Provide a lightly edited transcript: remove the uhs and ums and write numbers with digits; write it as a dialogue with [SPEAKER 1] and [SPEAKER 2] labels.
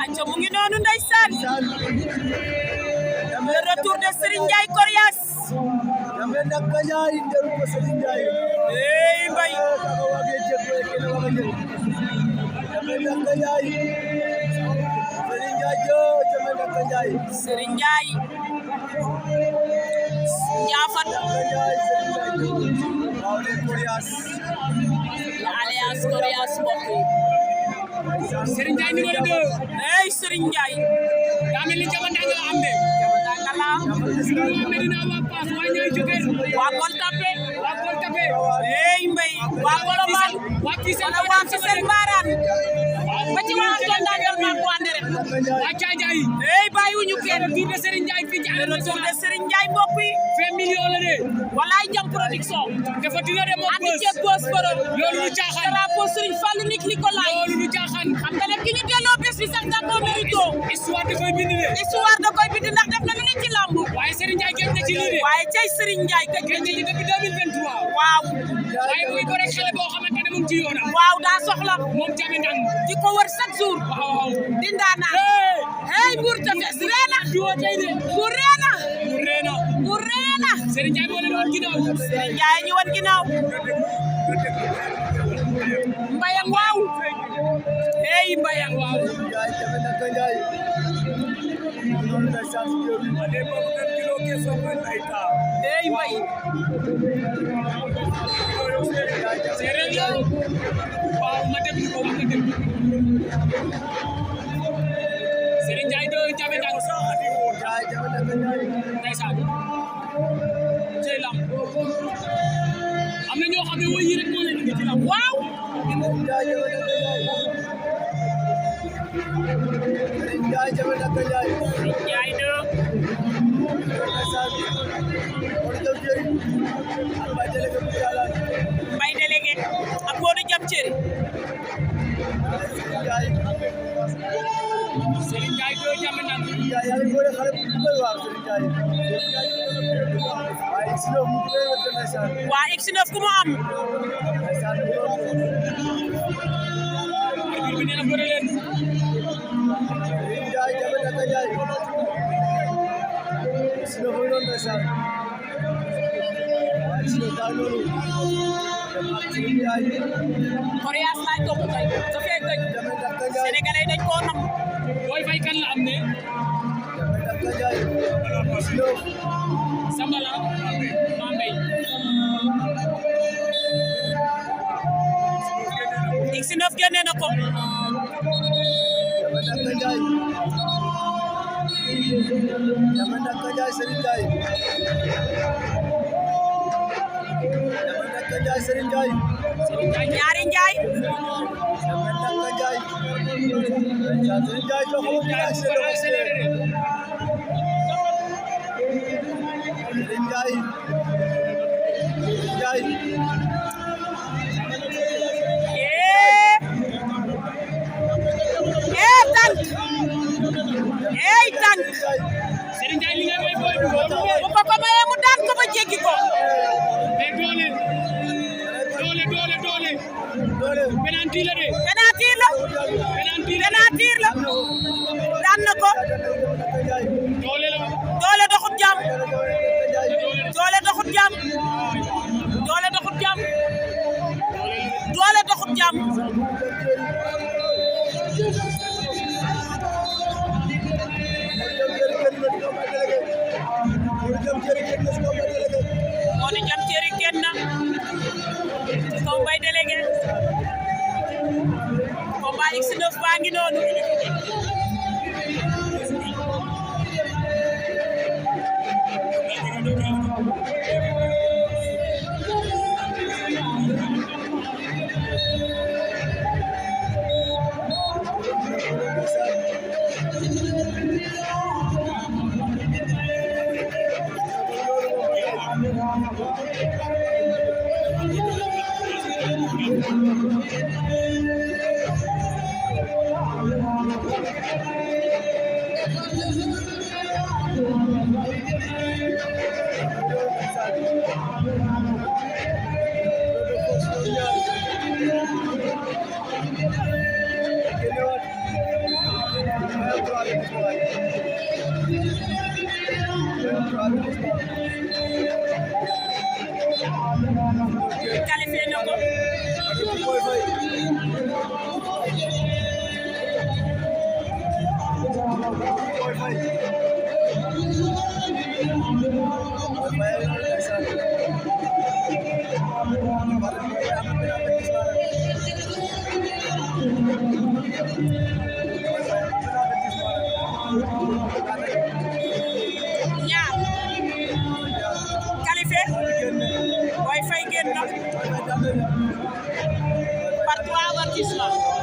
[SPEAKER 1] acca mu ngi noonu ndeysaan le retour de Serigne Ndiaye Coriace ey mbay Serigne Ndiaye Ndiafat alias Coriace mbokk
[SPEAKER 2] Serigne Ndiaye numéro 2
[SPEAKER 1] ey Serigne Ndiaye
[SPEAKER 2] daa mel ni jamono nga am de
[SPEAKER 1] jamono
[SPEAKER 2] Medina waa Pass waa ñooy jógee
[SPEAKER 1] waa Gueule Tapée ey mbay waa Colobane waa Fissel Mbarane ba ci waa Ndandal ma ko ande rek
[SPEAKER 2] waa Thiadiaye
[SPEAKER 1] ey bàyyiwuñu kenn
[SPEAKER 2] retour de Serigne Ndiaye fii ci
[SPEAKER 1] retour de Serigne Ndiaye mbokk yi
[SPEAKER 2] 20 millions la de
[SPEAKER 1] walaay jam production
[SPEAKER 2] dafa dina de moom
[SPEAKER 1] andi ci boss borom
[SPEAKER 2] loolu lu caaxaan
[SPEAKER 1] drapeau Serigne Fallou Nicolay
[SPEAKER 2] loolu lu caaxaan
[SPEAKER 1] xam nga ne ki ñu delloo bés bi sax da ko mérito
[SPEAKER 2] histoire da koy bind de
[SPEAKER 1] histoire da koy bind ndax def na lu ne ci lamb
[SPEAKER 2] waaye Serigne Ndiaye gën na ci lii de
[SPEAKER 1] waaye cey Serigne Ndiaye gëj
[SPEAKER 2] gën na ci depuis 2023
[SPEAKER 1] waaw
[SPEAKER 2] waaye muy ko rek xale boo xamante ne mu ngi ci yoonam
[SPEAKER 1] waaw daa soxla
[SPEAKER 2] moom tamit nag
[SPEAKER 1] di ko wër chaque jour
[SPEAKER 2] waaw
[SPEAKER 1] di ndaanaan hey Mbour Tefess reena
[SPEAKER 2] di woo tey de
[SPEAKER 1] Mbour reena
[SPEAKER 2] Mbour reena Serigne Ndiaye moo leen woon ginnaaw
[SPEAKER 1] Serigne Ndiaye ñu woon ginnaaw Mbayang waaw hey Mbayang waaw hey mbay
[SPEAKER 2] séeréer la waaw ma dem ko wax nga dem Serigne Ndiaye do jabe dang ndeysaan cey lam am na ñoo xam ne woy yi rek moo leen indi ci lam
[SPEAKER 1] waaw Ndiaye do Mbaye délégué ak Modou Jam Ceri
[SPEAKER 2] Serigne Ndiaye do jabe dang
[SPEAKER 1] waa X9 ku mu am
[SPEAKER 2] arbitre bi nee na bëre leen
[SPEAKER 1] Coriace laay topp tey dafay gëj sénégalais dañ koo nam
[SPEAKER 2] Boy Faye kan la am ne Sambala Mambey
[SPEAKER 1] X9 génne na ko ñaari Njaay tànk
[SPEAKER 2] Serigne Ndiaye li nga may boy
[SPEAKER 1] bu ko mayee mu daan ko ba jéggi ko
[SPEAKER 2] mais doole penalty la de
[SPEAKER 1] penalty la daan na ko doole doxut jàmm doole doxut jàmm Modou Jam Ceri génn na ci kaw Mbaye délégué combat X9 baa ngi noonu qualifié na ko ñaar qualifié Boy Faye génn na par 3 avertissement